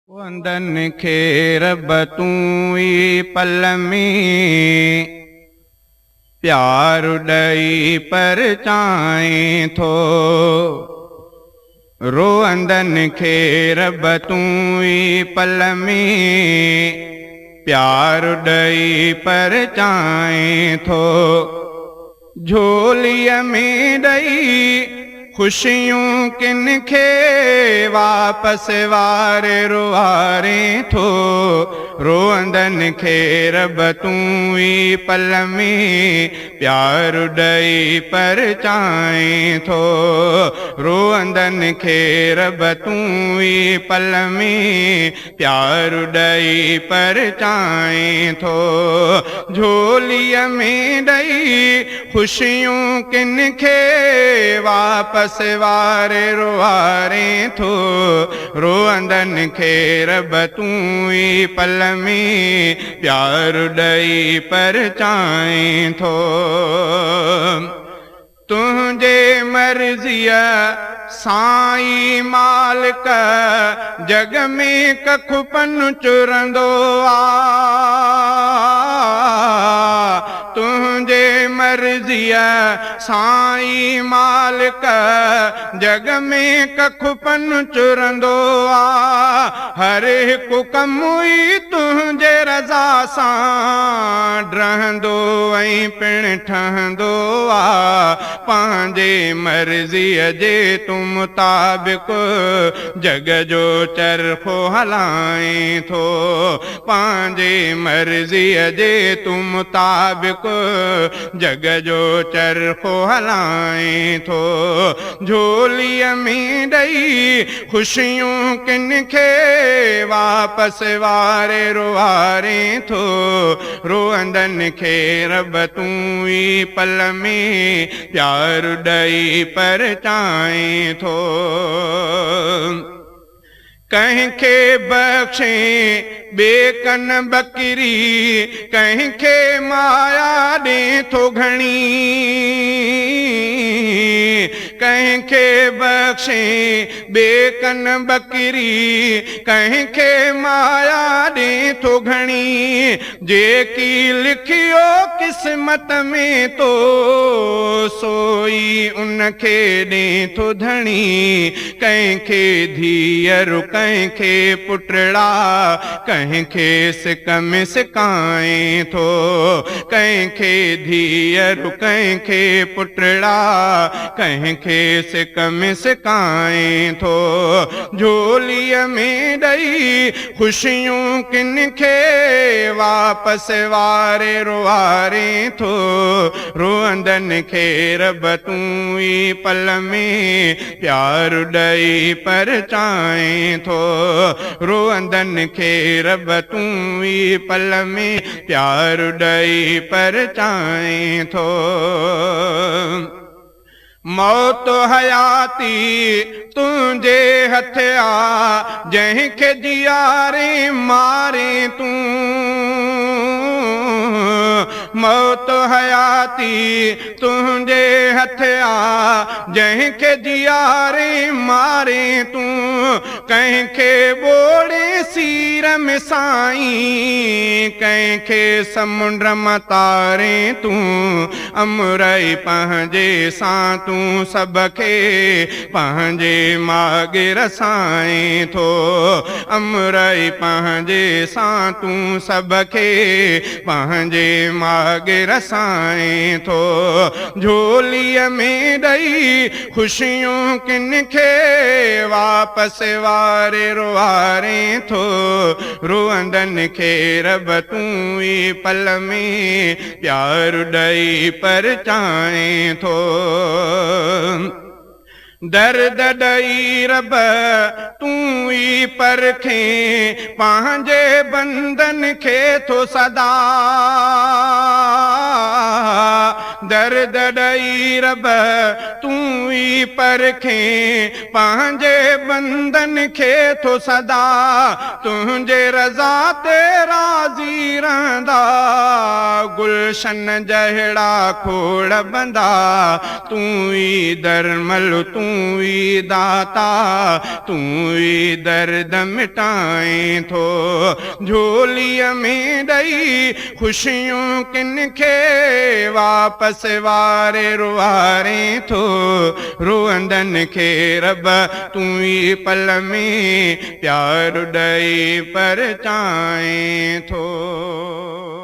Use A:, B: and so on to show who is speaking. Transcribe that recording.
A: روئندن کي رب تون ئي پل ۾ پيار ڏئي پرچائين ٿو. روئندن کي رب تون ئي پل ۾ پيار ڏئي پرچائين ٿو. جهوليء ۾ ڏئي خوشيون ڪن کي واپس واري روئارين ٿو. روئندن کي رب تون ئي پل ۾ پيار ڏئي پرچائين ٿو. روئندن کي رب تون ئي پل ۾ پيار ڏئي پرچائين ٿو. جهوليء ۾ ڏئي خوشيون ڪن کي واپس واري روئارين ٿو. روئندن کي رب تون ئي پل ۾ پيار ڏئي پرچائين ٿو. تنهنجي مرضيء سان ئي مالڪ جڳ ۾ ڪک پن چرندو آ. تنهنجي مرضيء سان ئي مالڪ جڳ ۾ ڪک پن چرندو آ. هر هڪ ڪم ئي تنهنجي رضا سان ڊهندو ۽ پڻ ٺهندو آ. پنهنجي مرضيء جي تون مطابق جڳ جو چرخو هلائين ٿو. پنهنجي مرضيء جي تون مطابق جڳ جو چرخو هلائين ٿو. جهوليء ۾ ڏئي خوشيون ڪن کي واپس واري روئارين ٿو. روئندن کي رب تون ئي پل ۾ پيار ڏئي پرچائين ٿو. ڪنهن کي بخشين ٻئي ڪن ٻڪري، ڪنهن کي مايا ڏي ٿو گهڻي. ڪنهن کي بخشين ٻئي ڪن ٻڪري، ڪنهن کي مايا ڏي ٿو گهڻي. جيڪي لکيو قسمت ۾ تو، سوئي ان کي ڏي ٿو ڌڻي. ڪنهن کي ڌيئر، ڪنهن کي پٽڙا، ڪنهن کي سڪ ۾ سڪائين ٿو. ڪنهن کي ڌيئر، ڪنهن کي پٽڙا، ڪنهن کي سڪ ۾ سڪائين ٿو. جهوليء ۾ ڏئي خوشيون ڪن کي واپس واري روئارين ٿو. روئندن کي رب تون ئي پل ۾ پيار ڏئي پرچائين ٿو. روئندن کي رب تون ئي پل ۾ پيار ڏئي پرچائين ٿو. موت حياتي تنهنجي هٿ آ، جنهن کي جياري مارين تون. موت حياتي تنهنجي هٿ آ، جنهن کي جياري مارين تون. ڪنهن کي ٻوڙي سير ۾ سائين، ڪنهن کي سمنڊ مان تارين تون. امرئي پنهنجي سان تون سڀ کي پنهنجي ماڳ رسائين ٿو. امرئي پنهنجي سان تون سڀ کي پنهنجي ماڳ رسائين ٿو. جهوليء ۾ ڏئي خوشيون ڪن کي واپس واري روئارين ٿو. روئندن کي رب تون ئي پل ۾ پيار ڏئي پرچائين ٿو. درد ڏئي رب تون ئي پرکين پنهنجي بندن کي ٿو سدا. درد ڏئي رب تون ئي پرکين، پنهنجي بندن کي ٿو سدا تنهنجي رضا تي راضي رهندا. گلشن جهڙا کوڙ بندا، تون ئي درمل تون ئي داتا، تون ئي درد مٽائين ٿو. جهوليء ۾ ڏئي خوشيون ڪن کي، واپس واري روئارين ٿو. روئندن کي رب تون ئي پل ۾ پيار ڏئي پرچائين ٿو.